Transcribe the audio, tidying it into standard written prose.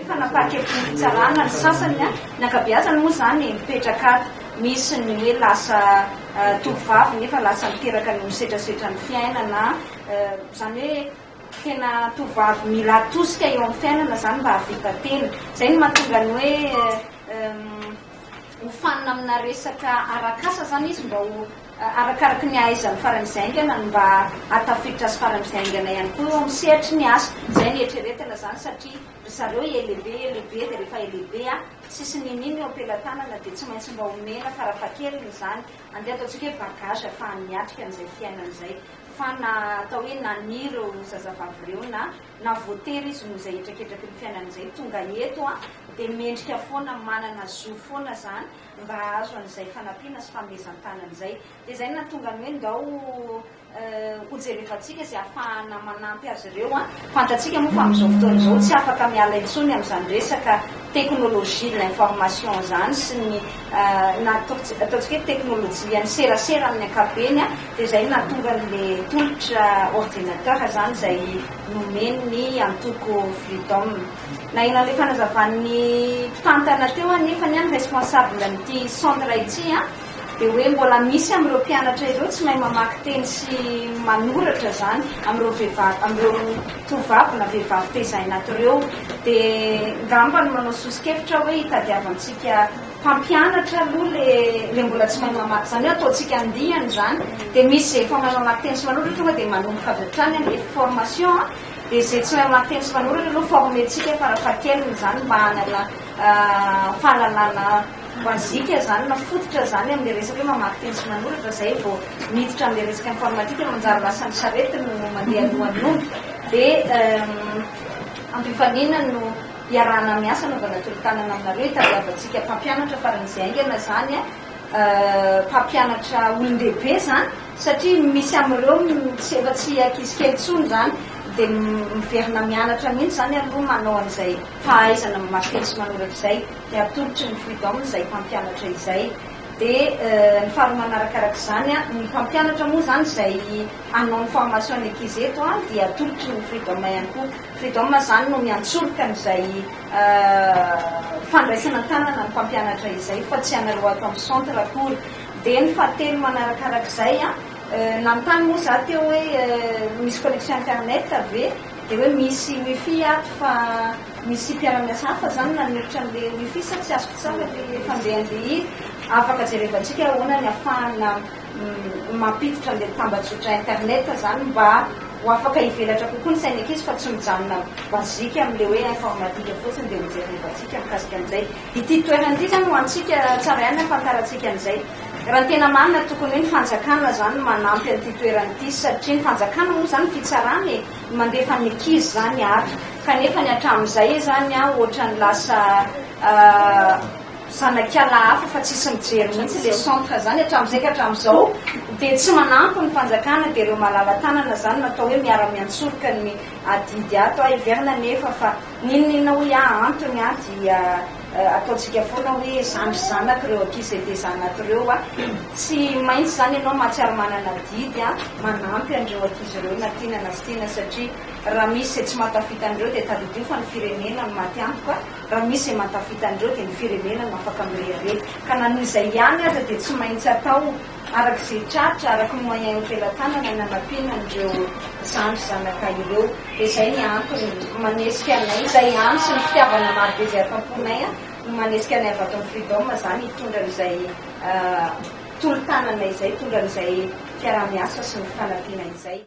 Hoe fanapahan-kevitry ny fitsarana ny sasany, ny ankabeazany moa izany mipetraka ato. Misy ny hoe lasa tovovavy nefa lasa miteraka noho ny setrasetran'ny fiainana, izany hoe tena tovovavy mila atosika eo amin'ny fiainana izany mba hahavita tena. Izay no mahatonga ny hoe hofanina amina resaka arak'asa izany izy mba ho Arakaraky ny ahaizany faran'izay haingana no mba hahatafiditra azy faran'izay haingana ihany koa eo amin'ny sehatry ny asa. Izay no eritreretina izany satria ry zareo ela be ela be dia rehefa ela be tsisy n'inon'inona eo am-pelatanana dia tsy maintsy mba omena farafahakeliny izany andeha ataontsika hoe bagage ahafahany miatrika an'izay fiainana izay fa na atao hoe nania ireo zazavavy ireo na na voatery izy noho izay hetraketraky ny fiainana izay tonga eto dia mendrika foana manana zo foana izany mba hahazo an'izay fanampiana sy fanomezan-tanana izay. Dia izay no nahatonga ny hoe ndao hojerevantsika izay hahafahana manampy azy ireo. Fantatsika moa fa amin'izao fotoana izao tsy afaka miala intsony amin'izany resaka technologie de l'information izany sy ny na ataontsika hoe teknolojian'ny serasera amin'ny ankapobeny. Dia izay no nahatonga an'ilay tolotra ordinateur izany izay nomen'ny antoko Freedom. Naheno an'ilay fanazavan'ny mpitantana teo anefa ny ny responsable an'ity centre ity dia hoe mbola misy amin'ireo mpianatra ireo tsy mahay mamaky teny sy manoratra izany amin'ireo vehivavy amin'ireo tovovavy na vehivavy tezaina ato ireo dia ngamba no manao soso-kevitra hoe hitadiavantsika mpampianatra aloha le le mbola tsy mahay mamaky izany hoe ataontsika andiany izany dia misy izay efa mahay mamaky teny sy manoratra tonga dia manomboka avy hatrany amin'ilay formation Dia izay tsy mahay mamaky teny sy manoratra aloha former-tsika farafahakeliny izany mba hanana fahalalana basique izany na fototra izany amin'ilay resaka hoe mamaky teny sy manoratra izay vao miditra amin'ilay resaka informatique fa manjary lasa ny sarety no mandeha alohan'ny omby. Dia ampifaliana no iarahana miasa anaovana tolo-tanana aminareo hitadiavantsika mpampianatra faran'izay haingana izany, mpampianatra olon-dehibe izany. Satria misy amin'ireo tsy efa tsy ankizy kely intsony izany dia miverina mianatra mihitsy izany aloha manao an'izay fahaizana mamaky teny sy manoratra izay dia atolotry ny Freedom izay mpampianatra izay. Dia ny faharoa manarakaraka izany, ny mpampianatra moa izany izay hanao ny formation ny ankizy eto dia atolotry ny Freedom ihany koa. Freedom izany no miantsoroka an'izay fandraisana an-tanana ny mpampianatra izay fa tsy anareo ato amin'ny centre akory. Dia ny fahatelo manarakarak'izay an, nanontany moa za teo hoe misy connexion internet ve? Dia hoe misy wifi ato fa misy mpiara-miasa hafa zany nanolotra an'le wifi sa tsy azoko tsara le fandehan'le izy? Afaka jerevantsika ahoana ny afahana mampiditra an'le tambajotra internet zany mba ho afaka hivelatra kokoa ny sain'ny ankizy fa tsy mijanona basique amin'le hoe informatique fotsiny dia hojerevantsika mikasika an'izay. Ity toerana ity izany ho antsika tsara ihany ny ahafantarantsika an'izay. Raha ny tena marina tokony hoe ny fanjakana izany no manampy an'ity toerana ity satria ny fanjakana moa izany fitsarana e, no mandefa ny ankizy izany ato. Kanefa ny hatramin'izay izany ohatran'ny lasa zanak'ala hafa fa tsisy mijery mihitsy ilay centre izany hatramin'izay ka hatramin'izao dia tsy manampy ny fanjakana dia ireo malala-tanana izany no atao hoe miara-miantsoroka ny adidy ato. Heverina anefa fa N'inon'inona hoy aho antony a dia ataontsika foana hoe zandry zanako ireo ankizy izay tezana ato ireo a, tsy maintsy izany ianao mahatsiaro manana adidy a manampy an'ireo ankizy ireo na tiana na tsy tiana satria raha misy izay tsy mahatafita an'ireo dia tadidio fa ny firenena no maty antoka, raha misy izay mahatafita an'ireo dia ny firenena no afaka mirehareha ka na noho izay ihany aza dia tsy maintsy atao Araka izay tratra, araka ny moyen eo am-pelatanana ny hanampiana an'ireo zandry zanaka ireo. Dia izay ny antony manesika anay, izay ihany sy ny fitiavana marobe izay ato am-ponay no manesika anay avy ato amin'ny Freedom izany hitondra an'izay tolo-tanana izay, hitondra an'izay fiaraha-miasa sy ny fanampiana izay.